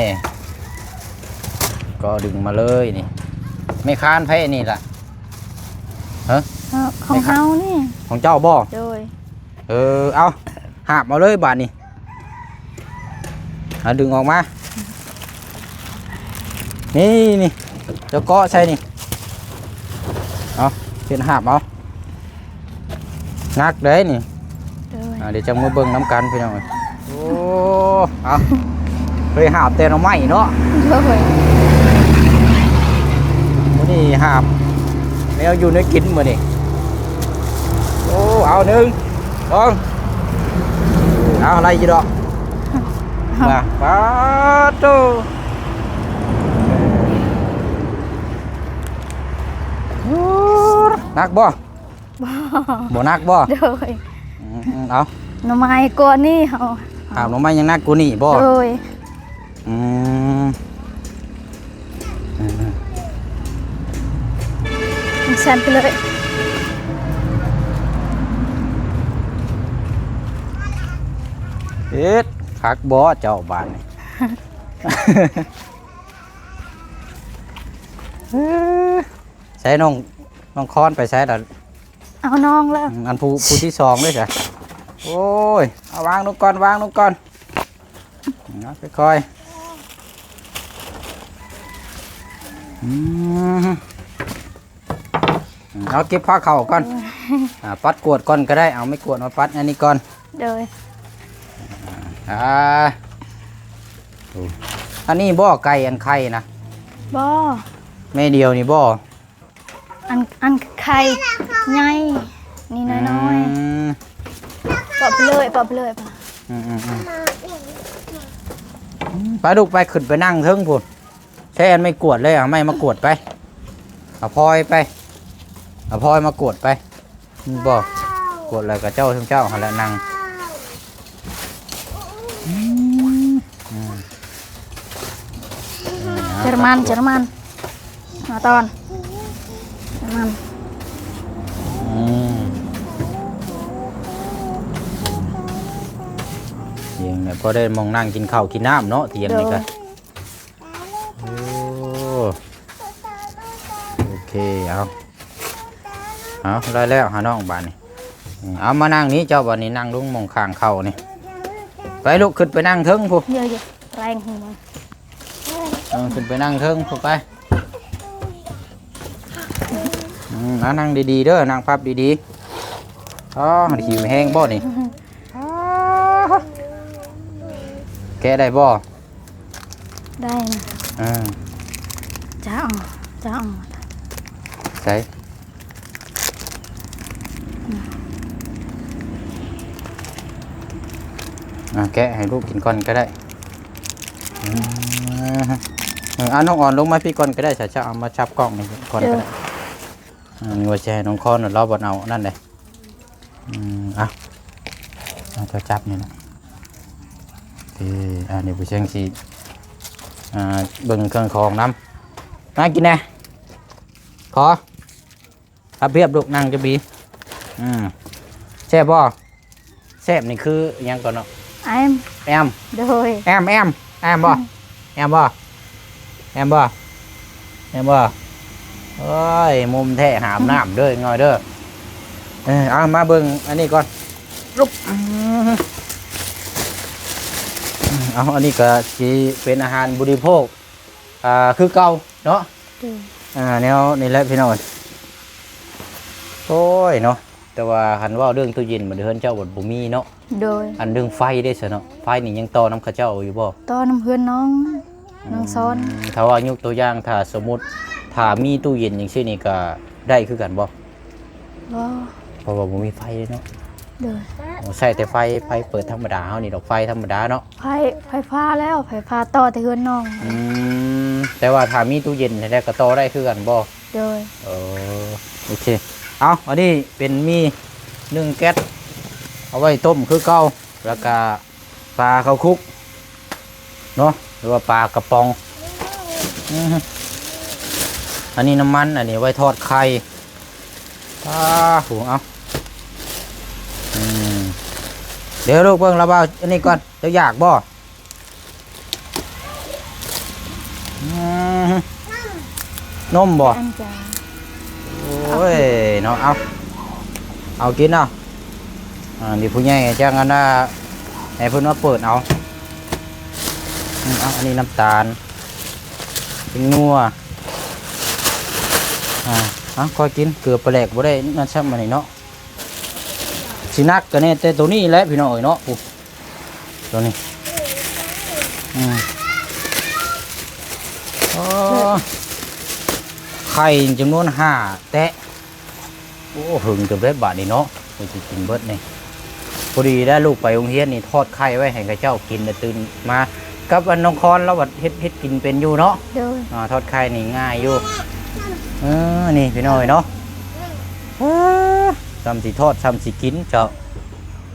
ກໍດຶງມາເລີຍນີ້. ໄມ້ຄານໃຜນີ້ລະ? ຮະ? ຂອງເຮົານີ້. ຂອງເຈົ້າບໍ່? ໂດຍ. ເອີ ເອົາ ຫາບເອົາເລີຍບາດນີ້. ເອົາ ດຶງອອກມາ ນີ້ ນີ້ ເຈົ້າເກາະໃສ່ນີ້. ເອົາ ເຮັດຫາບເອົາ ໜັກເດ້ນີ້. ໂດຍ. ອ່າ ດຽວຈັ່ງມາເບິ່ງນຳກັນພີ່ນ້ອງເອີຍ. ໂອ້ ເອົາ ເຄີຍຫາບແຕ່ໜໍ່ໄມ້ເນາະ. ໂດຍ. ມື້ນີ້ຫາບແນວຢູ່ແນວກິນມື້ນີ້. ໂອ້ ເອົາ ໜຶ່ງ ສອງ ເອົາ ໄລ່ຢູ່ດອກ. ມາ ປາໂຕ ໜັກບໍ່? ບໍ່ ບໍ່ໜັກບໍ່? ໂດຍ. ອືມ ເອົາ ໜໍ່ໄມ້ກວ່ານີ້ເຮົາ ຫາບໜໍ່ໄມ້ຍັງໜັກກວ່ານີ້ບໍ່? ໂດຍ. ອືມ ສັ່ນໄປເລີຍ. ເຮັດຄັກບໍ່ເຈົ້າບາດນີ້? ເອີ ໃສນ້ອງ ນ້ອງຄອນໄປໃສລະ? ເອົານ້ອງແລ້ວ. ອືມ ອັນຜູ້ ຜູ້ທີສອງເດ້ຊະ. ໂອ້ຍ ເອົາວາງລົງກ່ອນ ວາງລົງກ່ອນ. ເອົາ ຄ່ອຍໆ. ອືມ ເອົາ ເກັບພາເຂົ້າກ່ອນ. ໂອ້ຍ ອ່າ ປັດກວດກ່ອນກໍໄດ້ ເອົາໄມ້ກວດມາປັດອັນນີ້ກ່ອນ. ໂດຍ. ອ່າ ອັນນີ້ບໍ່ ໄກ່ອັນໄຂ່ນະ? ບໍ່. ແມ່ດຽວນີ້ບໍ່? ອັນ ອັນໄຂ່ໃຫຍ່ນີ້ນ້ອຍໆ. ອືມ ປອບເລີຍ ປອບເລີຍ. ອືມໆໆ ໄປລູກ ໄປ ຂຶ້ນໄປນັ່ງເທິງພຸ້ນ. ໃຊ້ອັນໄມ້ກວດເລີຍ ເອົາໄມ້ມາກວດໄປ ເອົາພອຍໄປ ເອົາພອຍມາກວດໄປ. ອືມ ບໍ່ ກວດແລ້ວກໍເຈົ້າ ເຈົ້າຫັ້ນແຫຼະນັ່ງ. ອືມ ອືມ ເຈີເຢຍລະມັນ ເຢຍລະມັນ ມາຕອນ ເຢຍລະມັນ. ອືມ ຕຽງນີ້ພໍໄດ້ໝ່ອງນັ່ງກິນເຂົ້າກິນນ້ຳເນາະ ຕຽງນີ້ກະ. ໂດຍ. ໂອ້ ໂອເຄ ເອົາ ເອົາ ໄດ້ແລ້ວຫານ້ອງບາດນີ້. ອືມ ເອົາ ມານັ່ງນີ້ເຈົ້າ ບາດນີ້ນັ່ງລົງໝ່ອງຂ້າງເຂົ້ານີ້. ໄປລູກ ຂຶ້ນໄປນັ່ງເທິງພຸ້ນ. ເດີໆ ແຮງຫົວ ເອີ ຂຶ້ນໄປນັ່ງເທິງພຸ້ນໄປ. ອືມ ເອົາ ນັ່ງດີໆເດີ ນັ່ງພັບດີໆ. ອໍ ຫິວແຮງບໍ່ນີ້? ອໍ ແກະໄດ້ບໍ່? ໄດ້ນະ. ເອີ ຈະເອົາ ຈະເອົາ ໃສ່ ອືມ ອ່າ ແກະໃຫ້ລູກກິນກ່ອນກໍໄດ້. ອືມ ເອີ ເອົາ ນ້ອງອອນລົງມາພີ້ກ່ອນກໍໄດ້ ຈະ ຈະເອົາມາຈັບກ້ອງນີ້ກ່ອນກໍໄດ້. ເອີ ອືມ ວ່າຊິໃຫ້ນ້ອງຄອນລາວບໍ່ເອົານັ້ນເດ້. ອືມ ອ່ະ ເອົາ ເຈົ້າຈັບນີ້ນະ. ເອີ ອັນນີ້ຜູ້ຊ່ຽງຊິ ອ່າ ເບິ່ງເຄື່ອງຂອງນຳ. ມາກິນແດ່ ຂໍ ຮັບຮຽບລູກ ນັ່ງຈະບີ. ອືມ ແຊບບໍ່? ແຊບນີ້ຄືຫຍັງກ່ອນເນາະ? ແອມ ແອມ ໂດຍ ແອມ ແອມ ແອມບໍ່? ແອມບໍ່? ແອມບໍ່? ແອມບໍ່? ໂອ້ຍ ມຸມແທ້ຫາບນ້ຳເດີ ງອຍເດີ. ເອີ ເອົາມາເບິ່ງອັນນີ້ກ່ອນ. ລຸກ ອືມ ເອົາ ອັນນີ້ກໍຊິເປັນອາຫານບໍລິໂພກ ອ່າ ຄືເກົ່າເນາະ ໂດຍ ອ່າ ແນວນີ້ແຫຼະພີ່ນ້ອງ ໂອ້ຍເນາະ ແຕ່ວ່າຄັນເວົ້າເລື່ອງຕູ້ເຢັນ ບັດເຮືອນເຈົ້າບັດບໍ່ມີເນາະ ໂດຍ ອັນເລື່ອງໄຟເດ້ຊະເນາະ ໄຟນີ້ຍັງຕໍ່ນຳເຂົາເຈົ້າຢູ່ບໍ່? ຕໍ່ນຳເຮືອນນ້ອງ ອືມ ນ້ອງຊອນ ຖ້າວ່າຍົກຕົວຢ່າງ ຖ້າສົມມຸດ ຖ້າມີຕູ້ເຢັນຈັ່ງຊີ້ນີ້ ກໍໄດ້ຄືກັນບໍ່? ບໍ່ ເພາະວ່າບໍ່ມີໄຟເດ້ເນາະ ໂດຍ ໂອ້ ໃຊ້ແຕ່ໄຟ ໄຟເປີດທຳມະດາເຮົານີ້ດອກ ໄຟທຳມະດາເນາະ ໄຟ ໄຟຟ້າແລ້ວ ໄຟຟ້າຕໍ່ແຕ່ເຮືອນນ້ອງ ອືມ ແຕ່ວ່າຖ້າມີຕູ້ເຢັນແທ້ໆ ກໍຕໍ່ໄດ້ຄືກັນບໍ່? ໂດຍ ເອີ ໂອເຄ ເອົາ ອັນນີ້ເປັນໝີ່ໜຶ້ງແກັດ ເອົາໄວ້ຕົ້ມຄືເກົ່າ ແລ້ວກະປາເຂົ້າຄຸກເນາະ ຫຼືວ່າປາກະປ໋ອງ ອືມ ອັນນີ້ນ້ຳມັນ ອັນນີ້ໄວ້ທອດໄຂ່ ປາ ໂຫ ເອົາ ອືມ ດຽວລູກເບິ່ງລະບ່າວ ອັນນີ້ກ່ອນ ເຈົ້າຢາກບໍ່? ອືມ ນົມບໍ່? ອັນຈ້າ ໂອ້ຍເນາະ ເອົາ ເອົາກິນເອົາ ອ່າ ນີ້ຜູ້ໃຫຍ່ຈັ່ງອັນນ່າ ໃຫ້ເພິ່ນມາເປີດເອົາ ອືມ ເອົາ ອັນນີ້ນ້ຳຕານ ເປັນນົວ ອ່າ ເອົາ ຄ່ອຍກິນ ເກືອປາແຫຼກບໍ່ໄດ້ນັ້ນຊ້ຳ ອັນນີ້ເນາະ ຊິໜັກກໍແນ່ແຕ່ໂຕນີ້ແຫຼະພີ່ນ້ອງເອີຍເນາະ ໂອ້ ຕົວນີ້ ອືມ ອໍ ໄຂ່ຈຳນວນຫ້າແຕະ ໂອ້ ເຫິງເຕີບເດ້ບາດນີ້ເນາະ ເພິ່ນຊິກິນເບິດນີ້ ພໍດີໄດ້ລູກໄປໂຮງຮຽນນີ້ ທອດໄຂ່ໄວ້ໃຫ້ເຂົາເຈົ້າກິນ ແລ້ວຕື່ນມາ ກັບອັນນ້ອງຄອນລາວວ່າເຮັດ ເຮັດກິນເປັນຢູ່ເນາະ ໂດຍ ອ່າ ທອດໄຂ່ນີ້ງ່າຍຢູ່ ເອີ ນີ້ພີ່ນ້ອງເອີຍເນາະ ເອີ ຊ່ຳຊິທອດ ຊ່ຳຊິກິນເຈົ້າ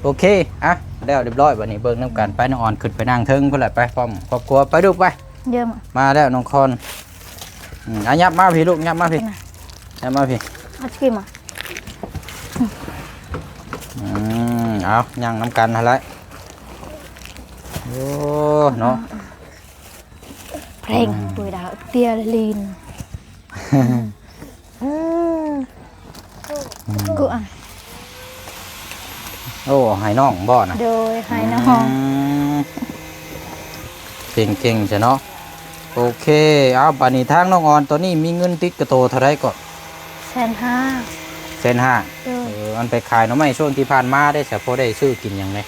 ໂອເຄ ອ່ະ ແລ້ວຮຽບຮ້ອຍ ບັດນີ້ເບິ່ງນຳກັນ ໄປ ນ້ອງອອນຂຶ້ນໄປນັ່ງເທິງພຸ້ນແຫຼະ ໄປພ້ອມຄອບຄົວ ໄປລູກໄປ ເດີມ ມາແລ້ວນ້ອງຄອນ ອືມ ອ່ະ ຫຍັບມາພີ້ລູກ ຫຍັບມາພີ້ ຫຍັບມາພີ້ ເອົາຊິມາ ອືມ ເອົາ ຍ່າງນຳກັນຫັ້ນແຫຼະ ໂອ້ ເນາະ ເພງ ອືມ ໂດຍດາວເຕຍລີນ ອືມ ກູອັນ ໂອ້ ໃຫ້ນ້ອງບໍ່ນະ? ໂດຍ ໃຫ້ນ້ອງ ອືມ ເກັ່ງໆຊະເນາະ ໂອເຄ ເອົາ ບາດນີ້ທາງນ້ອງອອນ ຕອນນີ້ມີເງິນຕິດກະໂຕເທົ່າໃດເກາະ? ແສນຫ້າ ແສນຫ້າ ໂດຍ ເອີ ອັນໄປຂາຍໜໍ່ໄມ້ຊ່ວງທີ່ຜ່ານມາໄດ້ສະ ພໍໄດ້ຊື້ກິນຫຍັງແດ່?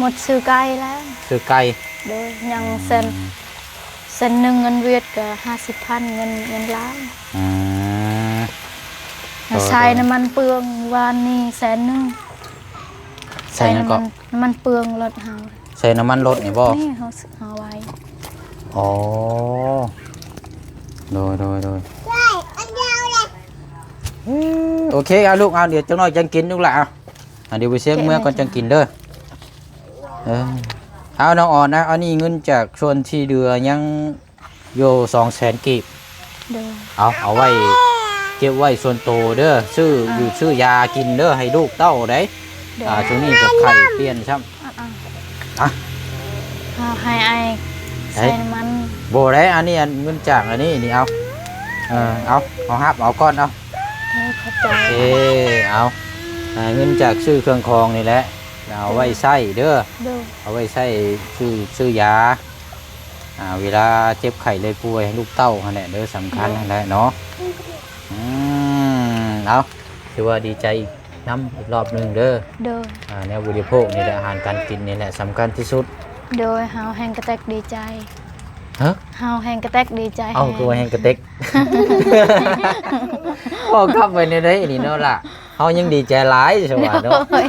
ໝົດຊື້ໄກ່ແລ້ວ ຊື້ໄກ່ ໂດຍ ຍັງແສນ ອືມ ແສນໜຶ່ງເງິນຫວຽດກໍຫ້າສິບພັນ ເງິນ ເງິນລາວ ອືມ ໃສ່ນ້ຳມັນເປືອງວານນີ້ແສນໜຶ່ງ ໃສ່ຫຍັງເກາະ? ໃສ່ນ້ຳມັນ ນ້ຳມັນເປືອງລົດເຮົາ ໃສ່ນ້ຳມັນລົດນີ້ບໍ່? ນີ້ເຮົາ ເຮົາໄວ້ ອໍ ໂດຍ ໂດຍ ໂດຍ ໂອເຄ ເອົາລູກ ເອົາ ດຽວຈັກໜ້ອຍຈັ່ງກິນລູກຫຼາ ອ່າ ດຽວໄປຊຽງເມືອກ່ອນຈັ່ງກິນເດີ ເອີ ເອົາ ນ້ອງອອນນະ ອັນນີ້ເງິນຈາກສ່ວນທີ່ເຫຼືອຍັງຢູ່ສອງແສນກີບ ໂດຍ ເອົາ ເອົາໄວ້ເກັບໄວ້ສ່ວນໂຕເດີ ຊື້ ອ່າ ຢູ່ຊື້ຢາກິນເດີ ໃຫ້ລູກເຕົ້າໃດ ໂດຍ ອ່າ ຊ່ວງນີ້ກໍໄຂ່ປ່ຽນຊ້ຳ ອ່າ ອ່າ ອ່ະ ເອົາໃຫ້ອ້າຍໃສ່ນ້ຳມັນ ບໍ່ໄດ້ ອັນນີ້ ອັນເງິນຈາກອັນນີ້ນີ້ ເອົາ ເອີ ເອົາ ເອົາຮັບເອົາກ່ອນ ເອົາ ເອີ ຂອບໃຈ ເອີ ເອົາ ອ່າ ເງິນຈາກຊື້ເຄື່ອງຂອງນີ້ແຫຼະ ເອົາໄວ້ໃຊ້ເດີ ໂດຍ ເອົາໄວ້ໃຊ້ຊື້ ຊື້ຢາ ອ່າ ເວລາເຈັບໄຂ້ໄດ້ປ່ວຍ ໃຫ້ລູກເຕົ້າຫັ້ນແຫຼະເດີ ສຳຄັນ ໂດຍ ຫັ້ນແຫຼະເນາະ ອືມ ເອົາ ຖືວ່າດີໃຈອີກນຳອີກລອບໜຶ່ງເດີ ໂດຍ ອ່າ ແນວບໍລິໂພກນີ້ແຫຼະ ອາຫານການກິນນີ້ແຫຼະສຳຄັນທີ່ສຸດ ໂດຍ ເຮົາແຮ່ງກະແຕັກດີໃຈ ຮະ? ເຮົາແຮ່ງກະແຕັກດີໃຈ ເອົ້າ ແຮງ ຄືວ່າແຮ່ງກະເຕັກ ເວົ້າກັບໄປແນວໃດນີ້ເນາະລະ ເຮົາຍັງດີໃຈຫຼາຍຊະວ່າເນາະ ໂດຍ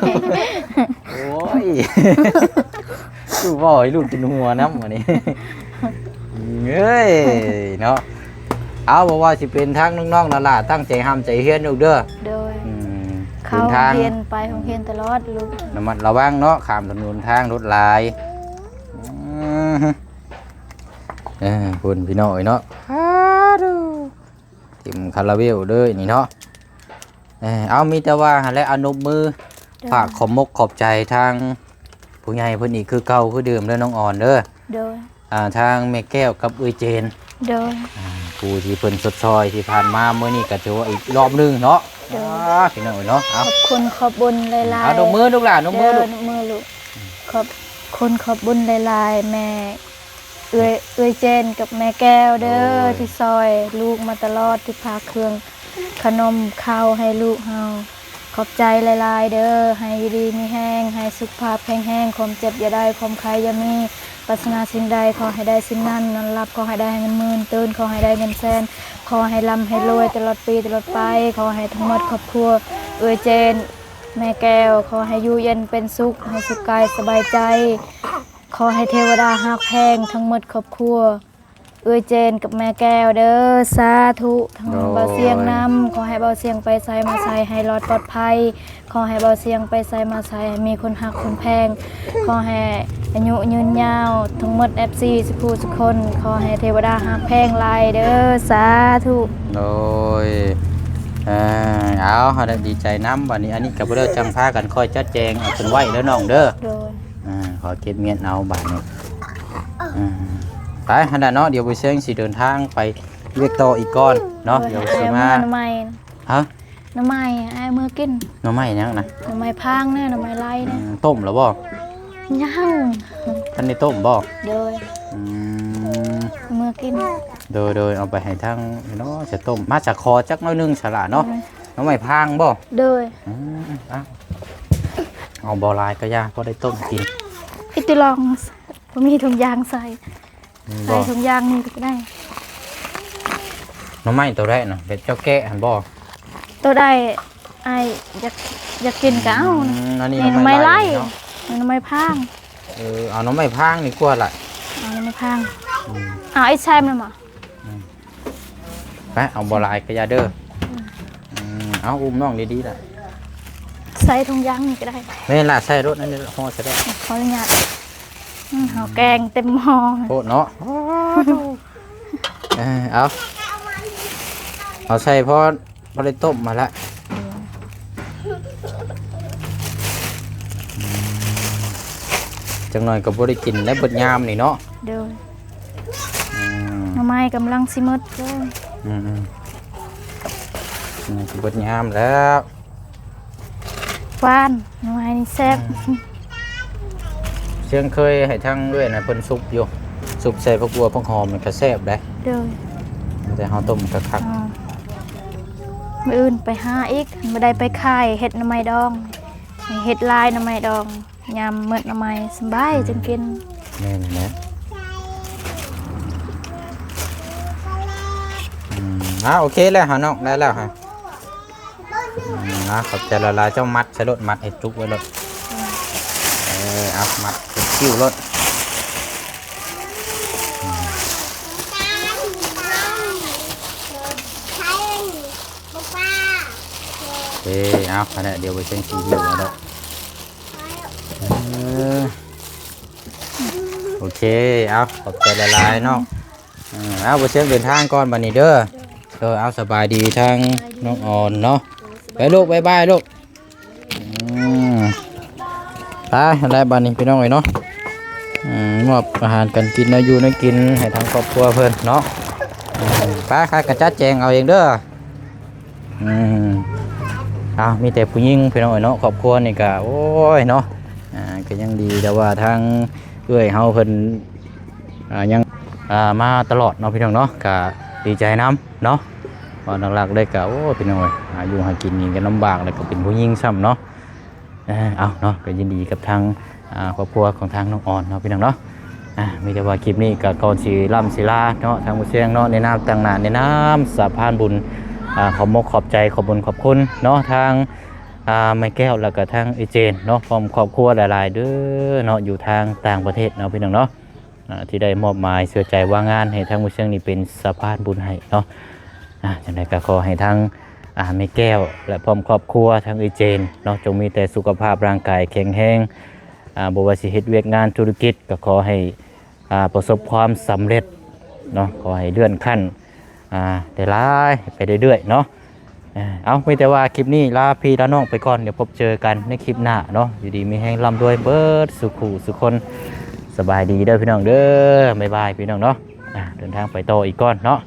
ໂອ້ຍ ຄືເວົ້າໃຫ້ລູກກິນຫົວນຳອັນນີ້ ເອີຍ ເນາະ ເອົາ ບໍ່ວ່າຊິເປັນທາງນ້ອງໆຫຼານໆ ຕັ້ງໃຈຮ່ຳໃຈຮຽນລູກເດີ ໂດຍ ອືມ ເຂົ້າໂຮງຮຽນ ໄປໂຮງຮຽນຕະຫຼອດລູກ ລະມັດລະວັງເນາະ ຂ້າມຖະໜົນທາງລົດຫຼາຍ ອືມ ເອີ ພຸ້ນພີ່ນ້ອງເອີຍເນາະ ປາດໂທ້ ເຕັມຄາລາເບວເລີຍນີ້ເນາະ ເອີ ເອົາ ມີແຕ່ວ່າຫັ້ນແຫຼະ ອະນຸບມື ໂດຍ ຝາກຂອບມົກຂອບໃຈທາງຜູ້ໃຫຍ່ເພິ່ນອີກຄືເກົ່າຄືເດີມເດີນ້ອງອອນເດີ ໂດຍ ອ່າ ທາງແມ່ແກ້ວກັບເອື້ອຍເຈນ ໂດຍ ອ່າ ຜູ້ທີ່ເພິ່ນຊົດຊ່ອຍທີ່ຜ່ານມາ ມື້ນີ້ກໍຖືວ່າອີກລອບໜຶ່ງເນາະ ອ່າ ພີ່ນ້ອງເອີຍເນາະ ເອົາ ຂອບຄຸນຂອບບຸນຫຼາຍໆ ເອົາ ນົບມືລູກຫຼານ ນົບມືລູກ ນົບມືລູກ ຂອບຄຸນຂອບບຸນຫຼາຍໆ ແມ່ ເອື້ອຍ ເອື້ອຍເຈນກັບແມ່ແກ້ວເດີ ໂອ້ຍ ທີ່ຊ່ອຍລູກມາຕະຫຼອດ ທີ່ພາເຄື່ອງຂະໜົມເຂົ້າໃຫ້ລູກເຮົາ ຂອບໃຈຫຼາຍໆເດີ ໃຫ້ຢູ່ດີມີແຮງ ໃຫ້ສຸຂະພາບແຂງແຮງ ຄວາມເຈັບຢ່າໄດ້ ຄວາມໄຂ້ຢ່າມີ ປາດຖະໜາສິ່ງໃດຂໍໃຫ້ໄດ້ສິ່ງນັ້ນ ນອນຫຼັບຂໍໃຫ້ໄດ້ເງິນໝື່ນ ຕື່ນຂໍໃຫ້ໄດ້ເງິນແສນ ຂໍໃຫ້ລ່ຳໃຫ້ລວຍຕະຫຼອດປີຕະຫຼອດໄປ ຂໍໃຫ້ທັງໝົດຄອບຄົວເອື້ອຍເຈນ ແມ່ແກ້ວ ຂໍໃຫ້ຢູ່ເຢັນເປັນສຸກ ໃຫ້ສຸກກາຍສະບາຍໃຈ ຂໍໃຫ້ເທວະດາຮັກແພງທັງໝົດຄອບຄົວເອື້ອຍເຈນກັບແມ່ແກ້ວເດີ ສາທຸ ທັງ ໂດຍ ບ່າວຊຽງນຳ ຂໍໃຫ້ບ່າວຊຽງໄປໃສມາໃສໃຫ້ລອດປອດໄພ ຂໍໃຫ້ບ່າວຊຽງໄປໃສມາໃສໃຫ້ມີຄົນຮັກຄົນແພງ ຂໍໃຫ້ອາຍຸຍືນຍາວ ທັງໝົດເອັຟຊີສຸຜູ້ສຸຄົນ ຂໍໃຫ້ເທວະດາຮັກແພງຫຼາຍເດີ ສາທຸ ໂດຍ ເອີ ເອົາ ເຮົາໄດ້ດີໃຈນຳ ບາດນີ້ ອັນນີ້ກໍບໍ່ໄດ້ ຈັ່ງພາກັນຄ່ອຍຈັດແຈງເອົາຂຶ້ນໄວ້ເດີນ້ອງເດີ ໂດຍ ອ່າ ຂໍເກັບເງິນເອົາບາດນີ້ ອ່າ ໄປຫັ້ນລະເນາະ ດຽວບໍ່ເຊງຊິເດີນທາງໄປວຽກຕໍ່ອີກກ່ອນເນາະ ໂດຍ ດຽວຊິມາ ເອົາໜໍ່ໄມ້ ຮະ ໜໍ່ໄມ້ ອ້າຍເມືອກິນ ໜໍ່ໄມ້ຫຍັງນະ? ໜໍ່ໄມ້ພາງນະ ໜໍ່ໄມ້ໄລ່ນະ ອືມ ຕົ້ມແລ້ວບໍ່? ຍັງ ທັນໄດ້ຕົ້ມບໍ່? ໂດຍ ອືມ ເມືອກິນ ໂດຍ ໂດຍ ເອົາໄປໃຫ້ທາງເນາະ ຈະຕົ້ມ ມາສະຂໍຈັກໜ້ອຍໜຶ່ງສະຫຼະເນາະ ໂດຍ ໜໍ່ໄມ້ພາງບໍ່? ໂດຍ ອືມ ເອົາ ເອົາບໍ່ຫຼາຍກໍຢ່າ ພໍໄດ້ຕົ້ມກິນ ອີກຕິລອງ ບໍ່ມີຖົງຢາງໃສ່ ມີບໍ່? ໃສ່ຖົງຢາງນີ້ກໍໄດ້ ໜໍ່ໄມ້ໂຕໃດນະ? ແບບເຈົ້າແກະຫັ້ນບໍ່? ໂຕໃດອ້າຍຢາກ ຢາກກິນກໍເອົາ ອືມ ອັນນີ້ ນີ້ ໜໍ່ໄມ້ໄລ່ ໜໍ່ໄມ້ໄລ່ເນາະ ນີ້ ໜໍ່ໄມ້ພາງ ເອີ ເອົາໜໍ່ໄມ້ພາງນີ້ກວ່າລະ ເອົາໜໍ່ໄມ້ພາງ ອືມ ເອົາໄອ້ແຊມນຳບໍ່? ອືມ ໄປ ເອົາບໍ່ຫຼາຍກໍຢ່າເດີ ອືມ ອືມ ເອົາ ອຸ້ມນ້ອງດີໆລະ ໃສ່ຖົງຢາງນີ້ກໍໄດ້ ແມ່ນລະ ໃສ່ລົດນັ້ນ ຫໍ່ໃສ່ລົດ ຂໍອະນຸຍາດ ອືມ ຫໍ່ແກງເຕັມໝໍ້ໂພດເນາະ ເອີ ເອົາ ເອົາໃສ່ພໍ ບໍ່ໄດ້ຕົ້ມມາລະ ຈັກໜ້ອຍກໍບໍ່ໄດ້ກິນແລ້ວ ເບິດຍາມນີ້ເນາະ ໂດຍ ອືມ ໜໍ່ໄມ້ກຳລັງຊິໝົດເດີ ອືມໆ ໜໍ່ໄມ້ກໍເບິດຍາມແລ້ວ ຫວານ ໜໍ່ໄມ້ນີ້ແຊບ ອືມ ເຊງເຄີຍໃຫ້ທາງເອື້ອຍນະເພິ່ນສຸບຢູ່ ສຸບໃສ່ຜັກບົ່ວຜັກຫອມນີ້ກໍແຊບໄດ໋ ໂດຍ ແຕ່ເຮົາຕົ້ມກໍຄັກ ອໍ ມື້ອື່ນໄປຫາອີກ ບໍ່ໄດ້ໄປຂາຍ ເຮັດໜໍ່ໄມ້ດອງ ເຮັດລາຍໜໍ່ໄມ້ດອງ ຍາມໝົດໜໍ່ໄມ້ສະບາຍ ອືມ ຈຶ່ງກິນ ແມ່ນແຫຼະ ອືມ ອ່າ ໂອເຄແລ້ວຫານ້ອງ ໄດ້ແລ້ວຫາ ອືມ ອ່າ ຂອບໃຈຫຼາຍໆ ເຈົ້າມັດໃສ່ລົດ ມັດໃຫ້ຈຸກໄວ້ໂລດ ເອີ ເອົາ ມັດຕິດຄິ້ວໂລດ ເອີ ເອົາ ຫັ້ນແຫຼະ ດຽວໄປເຊັງສີຢູ່ແລ້ວ ເອີ ໂອເຄ ເອົາ ຂອບໃຈຫຼາຍໆເນາະ ເອີ ເອົາ ບໍ່ເຊັງເດີນທາງກ່ອນບັດນີ້ເດີ ເອີ ເອົາ ສະບາຍດີທາງນ້ອງອອນເນາະ ໄປລູກ ບາຍບາຍລູກ ອືມ ໄປ ໄດ້ບັດນີ້ພີ່ນ້ອງເອີຍເນາະ ອືມ ມອບອາຫານການກິນ ແນວຢູ່ແນວກິນໃຫ້ທາງຄອບຄົວເພິ່ນເນາະ ອືມ ໄປ ໃຜກໍຈັດແຈງເອົາເອງເດີ ອືມ ເອົາ ມີແຕ່ຜູ້ຍິງພີ່ນ້ອງເອີຍເນາະ ຄອບຄົວນີ້ກໍ ໂອ້ຍເນາະ ອ່າ ກໍຍັງດີແຕ່ວ່າທາງເອື້ອຍເຮົາເພິ່ນ ອ່າ ຍັງ ອ່າ ມາຕະຫຼອດເນາະພີ່ນ້ອງເນາະ ກໍດີໃຈນຳເນາະ ເວົ້າຫຼັກໆເລີຍກໍ ໂອ້ ພີ່ນ້ອງເອີຍ ຫາຢູ່ຫາກິນນີ້ກໍລຳບາກ ແລ້ວກໍເປັນຜູ້ຍິງຊ້ຳເນາະ ເອີ ເອົາເນາະ ກໍຍິນດີກັບທາງ ອ່າ ຄອບຄົວຂອງທາງນ້ອງອອນເນາະພີ່ນ້ອງເນາະ ອ່າ ມີແຕ່ວ່າຄລິບນີ້ກໍກ່ອນຊິລ່ຳຊິລາເນາະ ທາງໝູ່ຊຽງເນາະ ໃນນາມ ຕັ້ງໜ້າ ໃນນາມສະພານບຸນ ອ່າ ຂອບມົກຂອບໃຈ ຂອບບຸນຂອບຄຸນເນາະ ທາງ ອ່າ ແມ່ແກ້ວ ແລ້ວກໍທາງເອື້ອຍເຈນເນາະ ພ້ອມຄອບຄົວຫຼາຍໆເດີເນາະ ຢູ່ທາງຕ່າງປະເທດເນາະ ພີ່ນ້ອງເນາະ ອ່າ ທີ່ໄດ້ມອບໝາຍເຊື່ອໃຈວາງງານໃຫ້ທາງໝູ່ຊຽງນີ້ເປັນສະພານບຸນໃຫ້ເນາະ ອ່າ ຈັ່ງໃດກໍຂໍໃຫ້ທາງ ອ່າ ແມ່ແກ້ວ ແລະ ພ້ອມຄອບຄົວ ທາງເອື້ອຍເຈນເນາະ ຈົ່ງມີແຕ່ສຸຂະພາບຮ່າງກາຍແຂງແຮງ ອ່າ ບໍ່ວ່າຊິເຮັດວຽກງານທຸລະກິດ ກໍຂໍໃຫ້ ອ່າ ປະສົບຄວາມສຳເລັດເນາະ ຂໍໃຫ້ເລື່ອນຂັ້ນ ອ່າ ໄດ້ຫຼາຍໄປເລື້ອຍໆເນາະ ເອົາ ມີແຕ່ວ່າຄລິບນີ້ລາພີ່ລານ້ອງໄປກ່ອນ ດຽວພົບເຈີກັນໃນຄລິບໜ້າເນາະ ຢູ່ດີມີແຮງ ລ່ຳລວຍເບິດສູ່ຄູ່ສູ່ຄົນ ສະບາຍດີເດີພີ່ນ້ອງເດີ ບາຍບາຍພີ່ນ້ອງເນາະ ອ່າ ເດີນທາງໄປຕໍ່ອີກກ່ອນເນາະ.